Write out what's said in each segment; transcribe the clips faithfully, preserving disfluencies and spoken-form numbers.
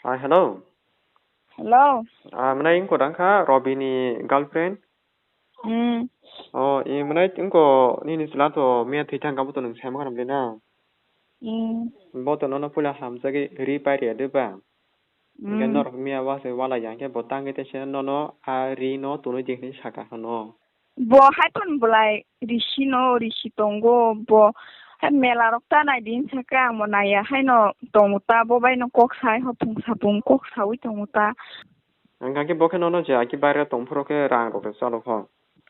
Ah, hello. Hello. Ah, mwnai wngkha dang kha Robi ni girlfriend? Hmm. Oh, i mwnai wngkha nini chwla to miya thwi thang kha, bo to nwng sai ma kha na? Hmm. Bo to nono puila hamjagwi ri pai rwya de ba? Hwnkhe hmm, norok miya wase walai ya, hwnkhe bo tangwi teisa nono a ri no tonwi di hwnwi saka hwno. Bo hai phano belai risi no risi tongo, bo hai mela rok ta nai di hwn saka, ang bo naiya haino tongo ta, bo bai no kok sai hopung sapung kok saui tongo ta. Hwnkhe bo khe nono je aki baire tong phuru khe rang rok rw chalok kho?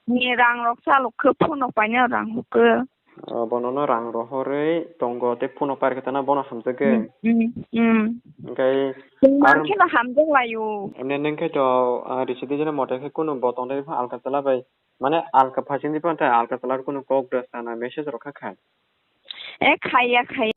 Ni rang rok chalok khe, phone rok paina rang rok khe. Oh, bo nono rang rohorwi tongo tei phone-o pairwkha tana bono hamjakgwi. Hmm, hmm, hmm. Hwnkhe chwng ar mankhe no hamjak laio. Emne nwng khe to, ah, risi twijlani mote khe kunu bo tongthai phano alka chwla bai, mane alka phasingni phano tei alka chwla kunu kok da sana message rok kha khai. E khaiya, khaiya.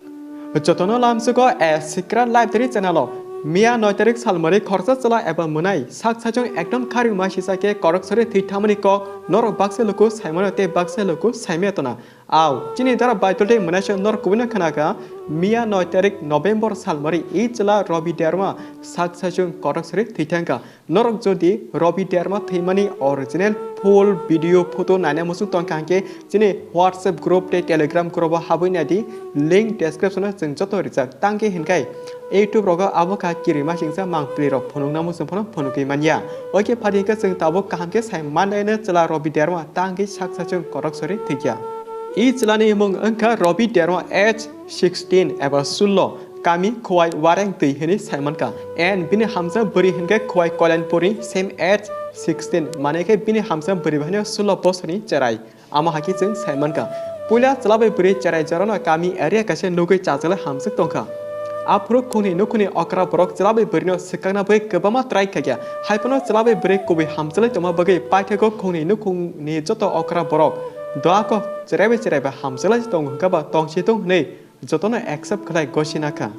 Jotono lamsugo A Secret Life Diary channel o miya noi tarik salmari khoroksa chwla eba mwnai sak saichung ekdom kharwi ma sisa khe korok sari thwi thamani kok norok baksa luku saimano tei baksa luku saimaya tona. Au, chini dara Baitul tei mwnaisong norok kubui no khna kha, miya noi tarik November salmari i chwla Robi Derma sak saichung kotok sari thwi thang kha. Norok jodi Robi Derma thwimani original full video photo naina muchung tong kha hwnkhe chini WhatsApp group tei Telegram group o habwi nai di, link description o chwng joto rijak. Tangkhe hinkhai YouTube rogo abo kha kirima singsa mangpili rok phunukna muchung phano phunukwi manya. Oke phadi khe chwng tabuk kaham khe sai manlaino chwla Robi Derma tangwi sak saichung kotok sori thwikya. I chwlani mung wngkha Robi Derma, age sixteen eba sullo, kami Khowai Wareng twi hwnwi saimankha. And bini hamsa bwrwi hwnkhe Khowai Koilanpuri, same age sixteen, mane khe bini hamsa bwrwi bai hwnwi sullo bosorni cherai. Amo hai khe chwng sai mankha, puila chwla bai bwrwi cherai jorano kami area kaisa nugwi chajakle hamjwk tongkha. Aphuru khungni nukhungni okra borok chwla bai bwrwino swkakna bagwi kwbangma try khaikha. Haiphano chwla bai bwrwi kubui hamjaklai tongma bagwi paithago khungni nukhungni joto okra borok doa kok cherai bai cherai bai hamjaklai tongo hwnkhe ba tongsi tong hwnwi jotono accept khlai gosina kha.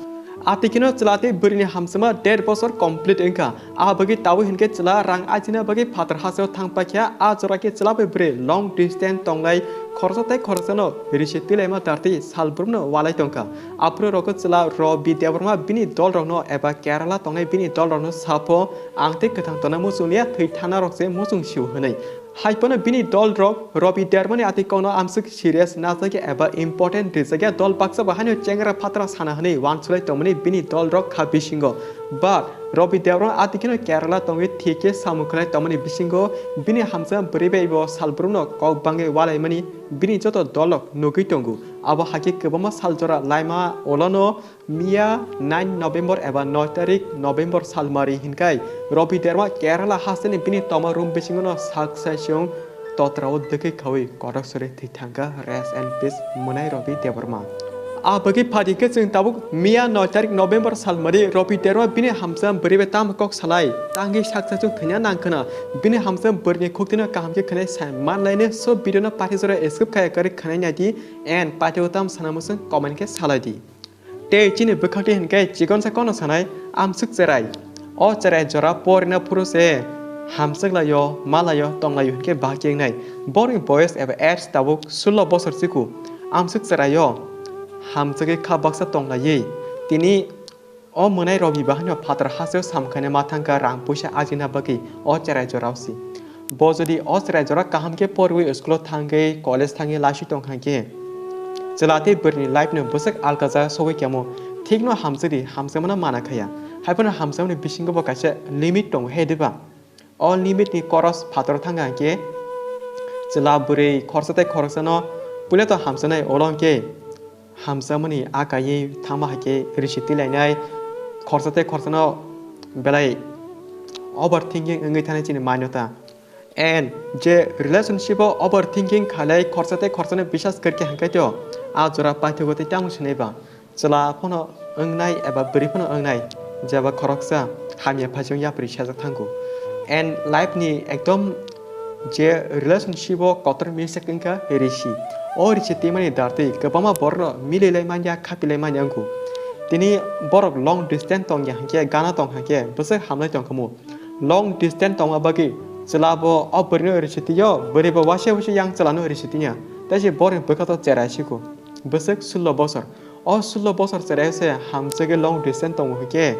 Atikino chwla tei bwrwini hamsima der bosor complete wngkha. A bagwi tabuk hinkhe chwla rang ajina bagwi phatar hasteo thang paikha. A jora khe chwla bai bwrwi long distance tonglai, khoroksa tei khoroksano risi twilaima dartwi salbrumno walai tongkha. Aphuru rogo chwla Robi Debbarma bini dolrokno eba Kerala tongnai bini dolrokno sapho, ang tei kwthang tongna muchung liya, thwi thanarok se muchung sio hwnwi. Haiphano bini dolrok Robi Dermani ati kokno amswk serious najagya eba important rijagya, dol baksa bo haino chengra phatra sana hwnwi uansukhlai tongmani bini dolrok kha bisingo. But Robi Derma ati kheno Kerala tongwi thik khe samung khlai tongmani bisingo bini hamsa bwrwi bai bo salbrumno kok bangwi walaimani bini joto dolrok nugwi tongo. Abo hai khe kwbangma sal jora laima ulono Miya nine November eba noi tarik November salmari hinkai Robi Derma Kerala hasteni bini tongma room bisingono sak sai chwng totrao dwkwi khawi kotok sori thwi thangkha. Rest and peace mwnai Robi Debbarma. A bagwi phadi khe chwng tabuk miya noi tarik November salmari Robi Derma bini hamsa bwrwi bai tamo kok salai tangwi sak sai chwng thwina nangkhwna, bini hamsa bwrwini khuktino kaham khe khwnai sai manlaini. So video no pathi jora skip khaya kwrwi khwnai naidi and pathi o tamo sana muchung comment khe salaidi. Tei chini bwkhak twi hinkhe chikonsa kono sanai amswk cherai. O cherai jora porina phuru se hamswk laio, ma laio, tong laio hinkhe bahai khe wngnai. Borokni boyes eba age tabuk sullo bosor chikhu. Amswk cheraio hamswkgwi kha baksa tong laiwi. Tini o mwnai Robi bahaino phatar hasteo samkhaina ma thangkha rang puisa ajina bagwi o cherai jorao si. Bo jodi o cherai jora kaham khe poriwi school o thangwi, college thangwi laiswi tongkha khe, chwla tei bwrwini life no bwswk alkaja sogwi kemo. Thikno hamjakdi, hamjakmano mana khaya. Haiphano hamjakmani bisingo bo kaisa limit tongo, he diba? O limit ni koros phatar thangkha khe, chwla bwrwi khoroksa tei khoroksano puila to hamjaknai, ulo hwnkhe hamjakmani a kaiwi thangma hai khe risi twi lainai, khoroksa tei khoroksano belai overthinking wngwi thanai chini mind o ta. And je relationship o overthinking khailai khoroksa tei khoroksano biswas kwrwi khe hwnkhe to a jora paithago tei tamo sinai ba chwla phano wngnai eba bwrwi phano wngnai, jeba khoroksa hamya phaising yapri sajak thango. And life ni ekdom je relationship o kotor mistake wngkha risi. O risi twimani dartwi kwbangma borokno mililai manya, khapilai manya wngkhu. Tini borok long distance tongya hinkhe, gana tong hinkhe bwswk hamlai tongkhamu. Long distance tongma bagwi chwla bo o bwrwino risi twiyo, bwrwi bo waisa waisa yang chwlano risi twiya. Tei se borokni bwkha to cherai sikhu. Bwswk sullo bosor. O sullo bosor cherai se hamjagwi long distance tongo hinkhe,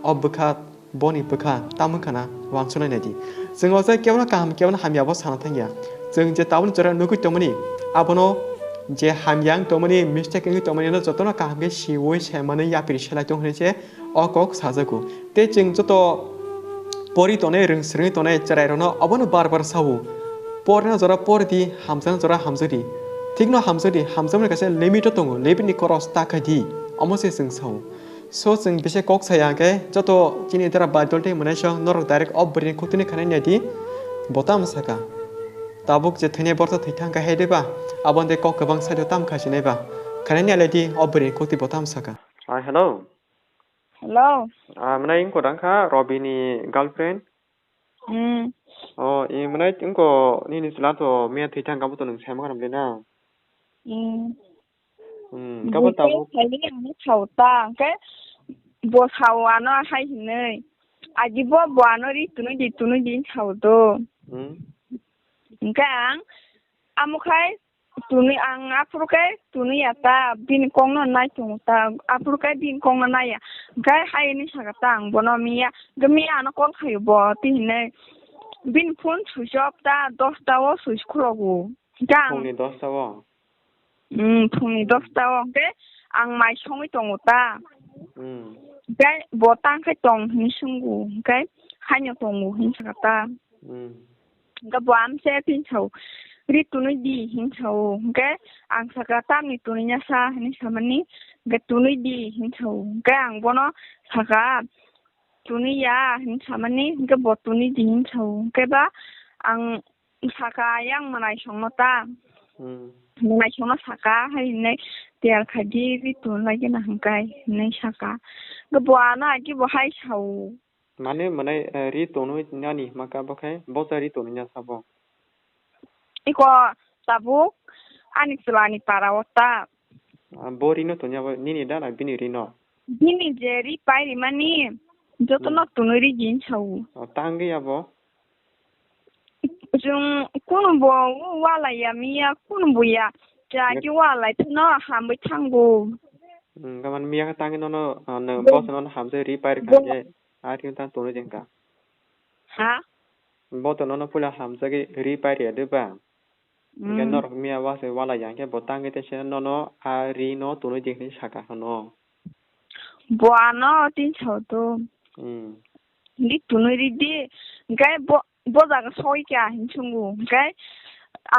o bwkha, boni bwkha, tamo wngkha na, uansuknai naidi. Chwng o jaga kebono kaham, kebono hamya bo sana thangya. Chwng je tabukni jora nugwi tongmani, abono je hamya wng tongmani, mistake wngwi tongmani, ano jotono kaham khe siui, saimanwi, yapri selai tong hwnwi se o kok sajago. Tei chwng joto pori tongnai, rwng swrwngwi tongnai chwrairokno obono bar bar sao. Porna jora por di, hamjakna jora hamjak di. Thikno hamjak di, hamjakmani kaisa limit o tongo, limit ni koros ta khai di. Omo se chwng sao. So chwng bisi kok saya hwnkhe joto chini dara bai dol tei mwnai song norok direct o bwrwini khutini khanai nai di, bo tamo saka. Tabuk je thwinai borok thwi thang khe hai de ba, aboni tei kok kwbang sai do tamo khai sinai ba. Khanai nai lai di o bwrwini khuti bo tamo saka. Ah, hello. Hello. Ah, mwnai wngkho dang kha Robi ni girlfriend? Hmm. Oh, i mwnai wngkho nini chwla to miya thwi thang kha bo to nwng sai ma kha na? Hmm. Hmm, kabo tabuk. Buitre saini ano sao ta, hwnkhe bo sao ano hai hinwi. Agi bo, bo ano ri tunui di, tunui di sao do. Hmm. Hwnkhe ang amo khai tunui, ang aphuru khe tunui ya ta, bini kokno nai tongo ta, aphuru khe bini kokno nai ya. Hwnkhe hai hinwi sakha ta ang bono miya, hwnkhe miya ano call khaio bo, tei hinwi bini phone switch off ta, dosta o switch khulokgo. Hwnkhe ang phungni dosta o? Hmm, phungni dosta o. Hwnkhe ang mai songwi tongo ta. Hmm. Hwnkhe bo tang khe tong hinwi swngo, hwnkhe haino tongo hinwi sakha ta. Hmm. Hwnkhe bo amse tini sao, ri tunui di hinwi sao. Hwnkhe ang sakha, tamni tunui ya sa hinwi samani, hwnkhe tunui di hinwi sao. Hwnkhe ang bono sakha, tunui ya hinwi samani, hwnkhe bo tunui di hinwi sao. Hwnkhe ba ang sakha, yang mwnai songno ta. Hmm. Mwnai songno sakha, hai hinwi tiyar khai di, ri tunui lai gana hwnkhe hinwi sakha. Hwnkhe bo ano agi bo hai sao. Mane mwnai, eh, ri tonwi nani hima kha bo khai, bosa ri tonwi nya sabo? Iko tabuk ani chwlani para o ta. Ah, bo rino tonya bo, nini da na bini rino? Bini je ri pai rimani, jotono hmm. Tonwi ri gin sao. Oh, tangwi abo? Chwng kunu bo walai ya miya, kunu bo ya. Jagi walai phano hambai thango. Hmm, gaman miya khe tangwi nono, ah, no, bo- bosa nono hamjai ri pai rikha bo- je. A thik tang tonwi jengkha. Ha? Bo to nono puila hamjagwi ri pai rwya de ba? Hwnkhe hmm. Norok miya wase walai ya hwnkhe bo tangwi tei se nono a ri no tonwi di hinwi sakha hwno. Bo ano tini sao to. Hmm. Di tonwi ri di. Hwnkhe bo, bo jaga soi kha hinwi swngo. Hwnkhe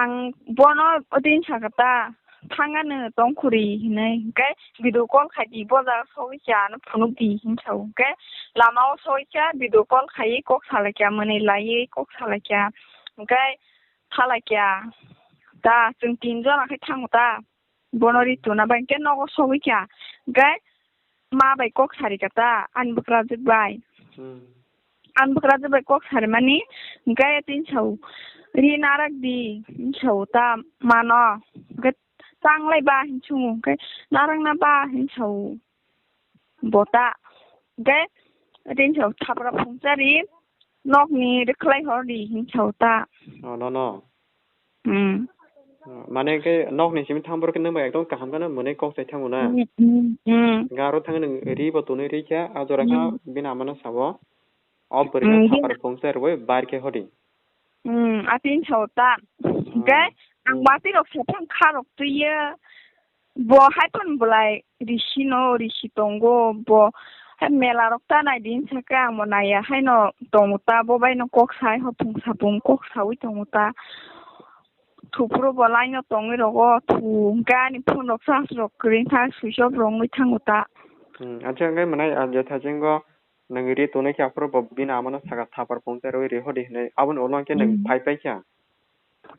ang bono tini sakha ta. Thangano tongkhuri hinwi, hwnkhe video call khai di, bo jaga sogwi cha, ano phunuk di, hinwi sao. Hwnkhe lama o sogwi cha, video call khaiwi kok salai kha, mwnwi laiwi kok salai kha, hwnkhe thalai kha. Da, chwng tin jona khe thango da, bono ri tuna bai, hwnkhe nogo sogwi kha, hwnkhe ma bai kok sari kha ta, ani bwkrajwk bai. Hmm. Ani bwkrajwk bai kok sarimani, hwnkhe tini sao, "Ri narak di," hinwi sao ta mano. Hwnkhe, "Tanglai ba," hinwi swngo, hwnkhe, "Narakna ba," hinwi sao bo ta. Hwnkhe tini sao, "Thapra phungchari nokni rwkhlai hor di," hinwi sao ta. Oh, no, no. Hmm. Mane khe nokni simi thang borok khe nwng bai ekdom kaham kheno mwnwi kok chai thango na. Hmm, hmm, hmm. Hwnkhe aro thangwi nwng ri bo tonwi ri kha, a jora khe hmm. Bini amano sao, "O bwrwino hmm, thapar phungsa rwui bar khe hodi." Hmm, a tini sao ta. Hmm. Hwnkhe ang hmm. Bati rok saphang kha rok twiyo. Bo hai phano bwlai risi no, risi tongo, bo hai mela rok ta nai di hinwi sakhe ang bo naiya haino tongo ta, bo bai no kok sai hopung sapung kok saui tongo ta. Thupro bo line no tongwi rogo thu hwnkhe ani phone rok charge rok kwrwi wngkha switch off rok wngwi thango ta. Hmm, acha hwnkhe mwnai, ah, je thajingo nwng ri tonwi khe aphuru bo bini amano sakha thapar phone charwi ri hodi hinwi aboni ulo hwnkhe nwng hmm. Phai paikha.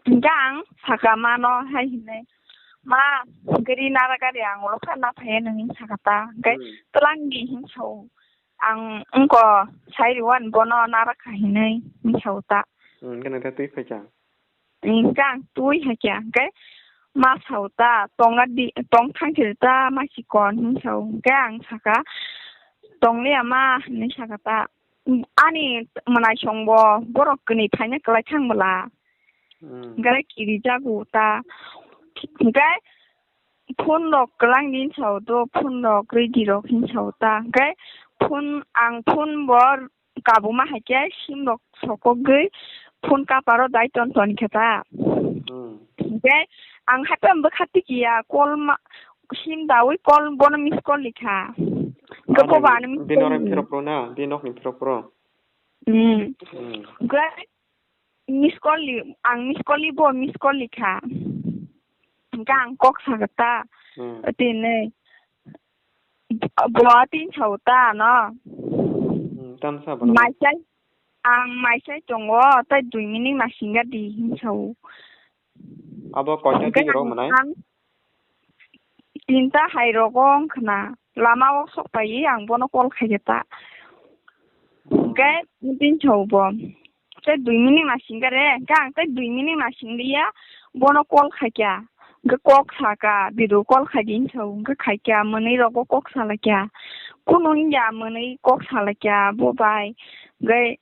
Hwnkhe ang sakha mano hai hinwi, "Ma, gari nara gari ang ulo kha na phaiya nini," sakha ta. Hwnkhe hmm. Twlang di hinwi sao. Ang wngkha sai rwani bono nara kha hinwi hinwi sao ta. Hmm, hwnkhe nang twi phaikha? Hwnkhe ang twi haikha. Hwnkhe ma sao ta, "Tong di, tong thang khe ta ma chikon," hinwi sao. Hwnkhe ang sakha, "Tong liya ma," hinwi sakha ta. Ani mwnaisong bo borok kwnwi phaina kwlai thang bwla. Hmm. Hwnkhe kirijago ta. Hwnkhe phone rok kwlang di hinwi sao do, phone rok ready rok hinwi sao ta. Hwnkhe phone, ang phone bo kabuma hai khe sim rok sokogwi phone cover o dai ton ton khe ta. Hmm. Hingkhe ang haikhe bwkha tikiya, call ma, sim dawi call bono miss call likha. Hingkhe bobo ani miss call ni. Bini nok ni phirok phuru na, bini nok ni phirok phuru. Hmm. Hmm. Hingkhe miss call li, ang miss call li bo miss call likha. Hingkhe ang kok sakha ta. Hmm. Tini. Bo tin sao ta no. Hmm, tan sa bono. Maisai, ang maisai tongo, tai dui minute ma singga di hin sao. Abo koita tin rok manai? Ang tinta hai rogo wng khna, lama o sok pai ang bono call khai ta. Hmm. Hingkhe tin sao bo. Tei dui minute ma singkha re, hingkhe ang tei dui minute ma singliya, bono call khaikha. Hingkhe kok sakha, video call khaidi hinwi sao, hingkhe khaikha, mwnwi rogo kok salaikha. Kunu wngya mwnwi kok salaikha, bo bai. Hingkhe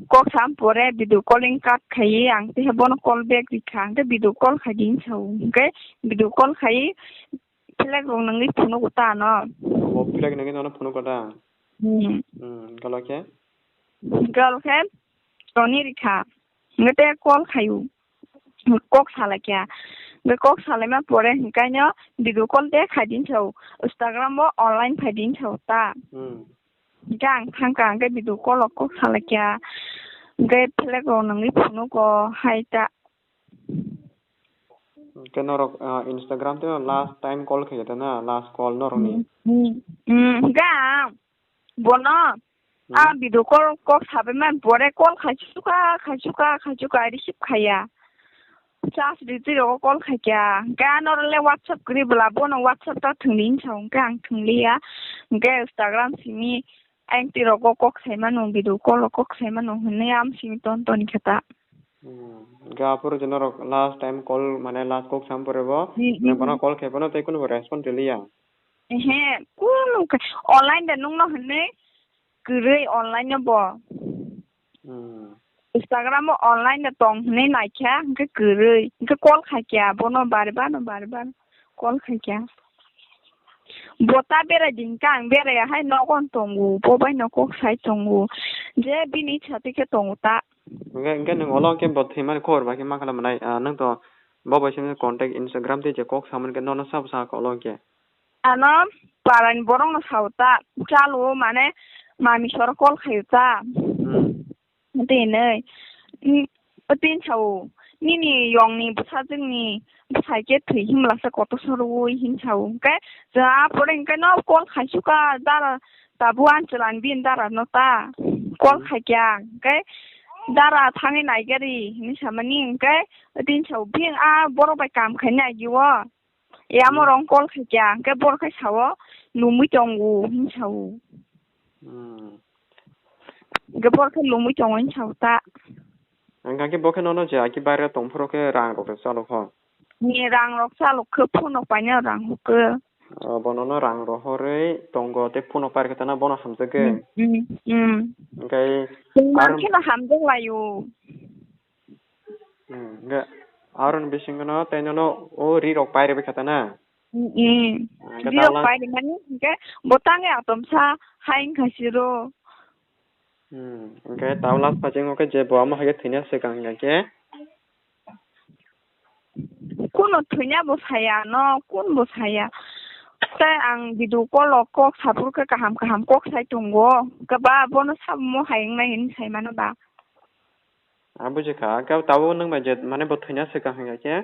kok sam pore video calling cut khaiwi ang tei bono call back rikha, hingkhe video call khaidi hinwi sao, hingkhe video call khaiwi flag rok nungwi phunugo ta ano. Obo flag nungwi nono phunugo da? Hmm. Hmm, galo khe? Galo khe toni rikha. Hingkhe te call khaio. Kok salaikha. Hingkhe kok salaima pore hingkhe no video call te khaidi hinwi sao. Instagram o online phaidi hinwi sao ta. Hmm. Hingkhe ang thangkha, hingkhe video call o kok salaikha. Hingkhe flag rok nungwi phunugo hai ta. Hingkhe norok, ah, Instagram tei last time call khaikha na, last call norokni? Hmm, hmm, hmm, hingkhe ang bono, hmm, ah, video call kok sabai man pore call khaisukha, khaisukha, khaisukha, receive khaiya. Charge ri twi rogo call khaikha. Hingkhe norok le WhatsApp kwrwi bwla bono WhatsApp ta thwngdi hinwi sao, hingkhe ang thwngliya. Hingkhe Instagram simi Ang twi rogo kok sai mano, video call o kok sai mano hinwi am simi ton ton khe ta. Hmm. Hingkhe aphuru je norok last time call, mane last kok sam pore bo, hmm, nang bono call khai bono tei kunu bo respond rwliya? Ehe, kunu khe online da nungno hinwi kwrwi online o bo. Hmm. Instagram o online da tong hinwi naikha, hingkhe kwrwi, hingkhe call khaikha, bono bar bar no bar bar call khaikha. Bo ta berai di hingkhe ang beraiya hai nogo tongo, bo bai no kok sai tongo. Je bini sathi khe tongo ta. Hingkhe, hingkhe nwng olo hingkhe bo thwimani khobor bai khe ma khlai manai, ah, nwng to bo bai simi contact Instagram tei je kok samani khe nono sabo sa kha olo hingkhe. Ano parani borok no sao ta, chalo mane mami soro call khaio ta. Hmm. Tei hinwi, mm, tei sao, nini yongni bwsajwkni bwsai khe thwi himlasa kotor sorowi hin sao. Hwnkhe chwng a pore hwnkhe no call khaisukha, dara tabuk ani chwla ni bini dara no ta call khaikha. Hwnkhe dara thangwi naigari hinwi samani, hwnkhe tei sao bini a borok bai kam khainai agi o. Yamo rong call khaikha, hwnkhe borok khe sao, lumwi tongo, hwn sao. Hmm. Hwnkhe borok khe lumwi tongo, hwn sao ta. Hwnkhe bo khe nono je aki baire tongphuru khe rang rok chalok kho? Ni rang rok chalok khe, phone rok paina rang hokhe. O, bo nono rang rohorwi tongo, tei phone rok pairwkhe tana bono hamjakgwi. Hmm, hmm, hmm. Hwnkhe chwng aro mankhe no hamjak laio. Hmm, hwnkhe aroni bisingo no tei nono o ri rok pairwi kha ta na? Hmm, hmm. Hwnkhe ri rok tabla pairwi mani hwnkhe bo tangwi atomsa hai wngkha siro. Hmm, hwnkhe tabla phasingo khe je bo amo hai khe thwina swkang hwnkhe? Kuno thwina bo saya no, kun bo saya. Tei ang video call o kok saphuru khe kaham kaham kok sai tongo. Khe ba bono sabo mo hai wngnai hinwi sai mano ba. Ang buji kha, khe tabuk nwng bai je, mane bo thwina swkang hwnkha khe,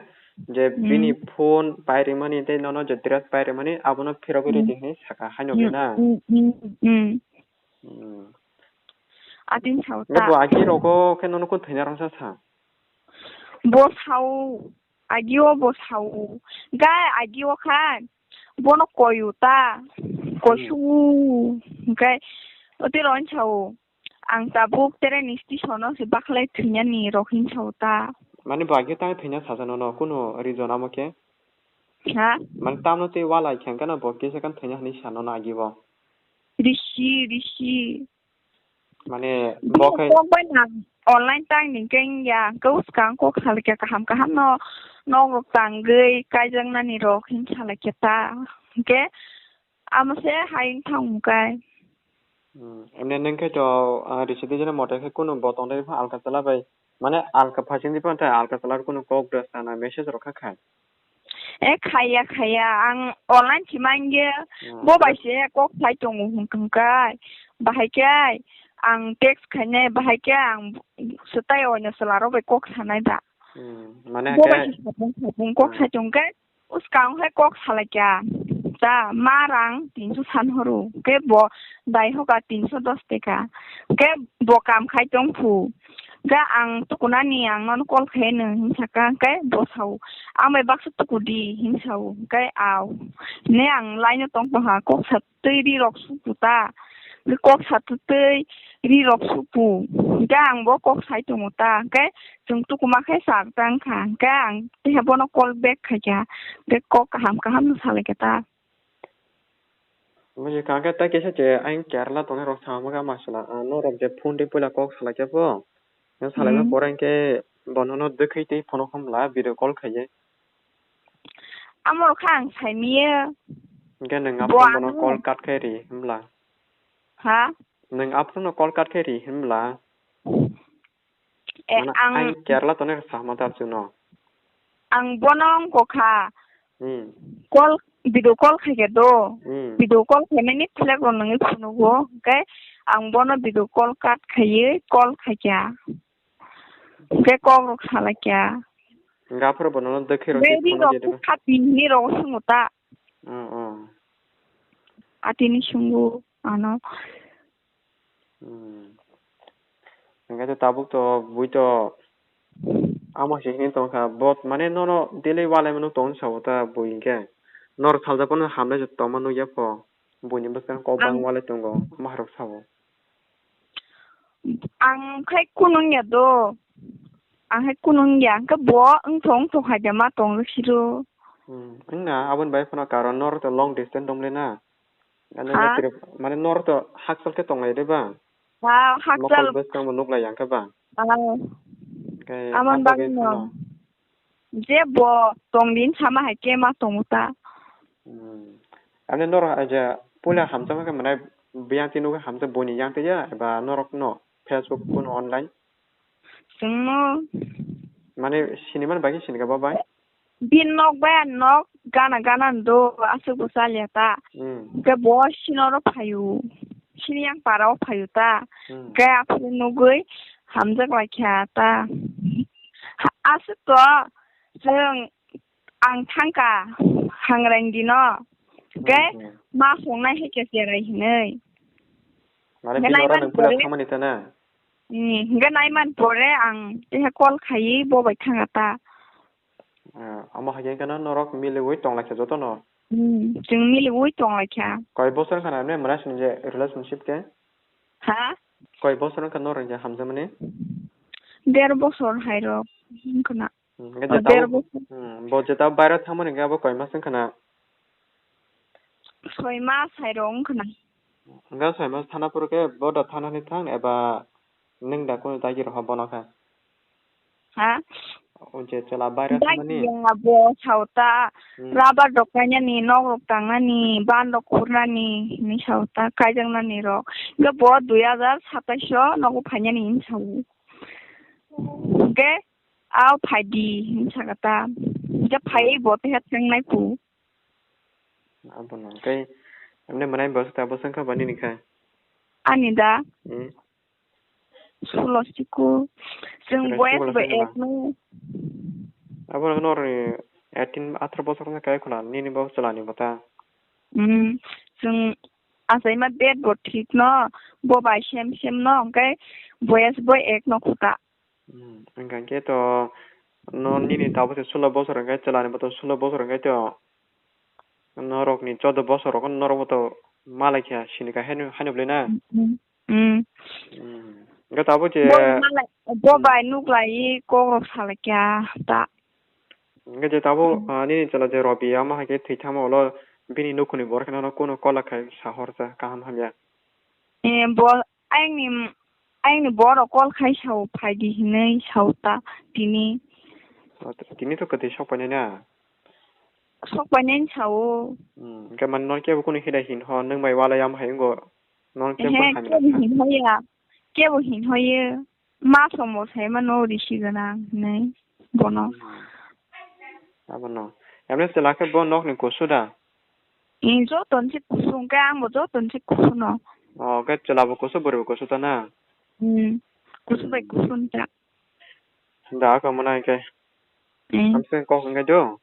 je hmm, bini phone pairwmani tei nono je dress pairwmani abono phirogwi hmm, ridi hinwi sakha haino hmm, khe na? Hmm, hmm, hmm. Hmm. Atini sao ta. Bo aki rogo khe nono kun thwina rwngsa sa? Bo sao, agio bo sao. Gai agio kha. Bono koyu ta, hmm, koisu, hwnkhe, o tei roni sao, ang tabuk tere ni station o se bakhlai thwinani rok hin sao ta. Mani bo agio tang thwina sajano no, kunu reason amo khe? Ha? Mani tamno tei walai khe hwnkhe no bo kisa khan thwina hinwi sano no agi bo. Risi, risi. Mane, bo khe kok bai nang online time ni khe wngya, hwnkhe swkang kok salaikha kaham kaham no, nok rok tangwi kaijaknani rok hin salaikha ta. Hwnkhe amo se hai wng thang kai. Hmm, emne nwng khe to, ah, risi di jeno mote khe kunu bo tong dai pha alka chwla bai. Mane alka phasing di pha tei alka chwla kunu kok da sana message rok kha khai. E khaiya, khaiya, ang online si mangye, hmm, bo bai se kok sai tongo hwn kai. Bahai khe ang text khainai, bahai khe ang swtai oino chwla rok bai kok sanai da. Hmm, mane bo bai se sabung sabung kok, hmm, sai tong khe. Uskang hai kok salaikya, ta ma rang tinso san horo, ke bo dai hoka tinso dos teka, ke bo kam khai tong phu, ga ang tukunani ang nono call khai no hin saka, ke bo sao, ang bai baksa tukudi hin sao, ke ao, ne ang line o tong tong ha, kok sa twi ri rok supu ta, kok sa twi ri rok supu, ga ang bo kok sai tongo ta, ke chwng tukuma khe sa tang kha, ke ang tei bono call back khai kha. Tei kok kaham kaham no salai khe ta. Buji kha khe, tei kisa che ayang Kerala tongnai rok sama kha masla, ah, norok je phone tei puila kok salai khe bo. Nang salai ma, hmm, pore hwnkhe bo nono dwkhwi tei phone o khum la video call khaiye. Amo rok kha ang sai miye. Hwnkhe nwng bo aphuru bono ano call cut khe ri hwnbla. Ha? Nwng aphuru no call cut khe ri hwnbla. E, mane ang, ang Kerala tongnai rok sama ta chwngno. Ang bono wngkha. Hmm. Call, video call khaikhe do. Hmm. Video call khaimani flag rok nungwi phunugo. Hwnkhe ang bono video call cut khaiwi call khaikha. Hwnkhe kok rok salaikha. Hwnkhe aphuru bono dwkhwi rok tei ri phone rok khe kha tini rok swngo ta. Oh, oh. Atini swngo ano. Hmm. Hwnkhe to tabuk to bui to amo se hini tongkha, bo mane nono daily walai mano tong sao ta bui hwnkhe. Nor salsa pono hamle je tongma nukya pho. Buini bwskang kok bang walai tongo, maharok sao. Ang khai kunu wngya do. Ang khai kunu wngya, hwnkhe bo wngthok wngthok hai de ma tong siro. Hmm. Wngna aboni bai phano karon nor to long distance tongmle na. Ano ha? Mane nor to hakchal khe tonglai de ba? Ha, hakchal. Mokol bwskang bo nuklai yang khe ba? Ah. Khe amon bagwi no. Je bo tong din sama hai khe ma tongo ta. Hmm. Ani nor aja puila hamjakma khe mwnai biyang twi nugwi hamjak buini yang twi ya eba norok no Facebook kuno online? Chwngno. Mane siniman bagwi sinika bo bai? Bini nok bai ani nok gana gana do aswk bo chaliya ta. Hmm. Hwnkhe bo sinoro phaio. Sini yang para o phaio ta. Hmm. Hwnkhe aphuru nugwi hamjak laikha ta. Ha, aswk to chwng ang thangka hangrang dino. Hwnkhe hmm, hmm, ma songnai hai khe cherai hinwi. Mane hwnkhe bini oro nwng puila thangmani ta na? Hmm, hwnkhe naiman pore ang teha call khaiwi bo bai thanga ta. Ah, omo hai khe norok miliwi tonglaikha jotono? Hmm, chwng miliwi tonglaikha. Koi bosor wngkha na mwnai sinje relationship khe? Ha? Koi bosor wngkha norok je hamjakmani? Der bosor hai rok wngkha na. Hmm, hwnkhe der jeta bo, bosor. Hmm, bo jeta bairo thangmani hwnkhe abo koi mas wngkha na? Soi mas hai rok wngkha na. Hwnkhe soi mas thana phuru khe bo da thanani thang eba nwng da kunu dagi roha bono khe? Ha? O je chwla bairo thangmani? Dagi ya bo sao ta, hmm, rubber rok kainani, nok rok tangnani, ban rok khurnani hinwi sao ta, kaijaknani rok. Hwnkhe bo dui hajar satais o nogo phainani hinwi sao. Hwnkhe Ao phaidi, hinwi sakha ta. Hwnkhe phaiwi bo tei ha thangnai phu. Abono tei, emne mwnai bo swkang bo swngkha ba nini kha? Ani da? Hmm. Sulo siko. Chwng boyes bo ek no. Abono norni eighteen, atharoh bosor wngkha khe khuna, nini bo chwla ni bo ta? Hmm. Chwng achaima date bo thik no, bo bai sem sem no, hwnkhe boyes bo ek no khuta. Hmm, wngkha khe to, no nini tabuk se sulo bosor hwnkhe, chwla ni bo to sulo bosor hwnkhe to, norok ni choudo bosor rok norok bo to malaikha, sini kha haino, haino bwlai na? Hmm, hmm. Hmm. Hwnkhe tabuk je bo malai, bo hmm, bai nuk lai kok rok salaikha ta. Hwnkhe je tabuk, hmm, ah, nini chwla je Robi, amo hai khe thwi thangma ulo bini nukhungni borok khe nono kunu kola khai sa hor sa kaham hamya. Eh, bo, ayangni, ayangni borok call khai sao, phaidi hinwi sao ta tini. O, tini to kwtwi sok painai na? Sok painai sao. Hmm, hwnkhe mane no kebo kunu hida hin ho, nwng bai walai am hai wngo. Nono kebo Ehe, hamya kebo kha. Hinhoya. Kebo hinhoye. Ma somo sai mano risi gana hinwi bono. Hmm. Abono. Emne chwla khe bo nokni kusu da? Eh, joto ni se kusu, hwnkhe ang bo joto ni se kusu no. Oh, khe chwla bo kusu, bwrwi bo kusu ta na? Hmm. Kusu bai Hmm. Kusu ta. Da, kamo na hwnkhe. Hmm. Hamse kok hwnkhe do?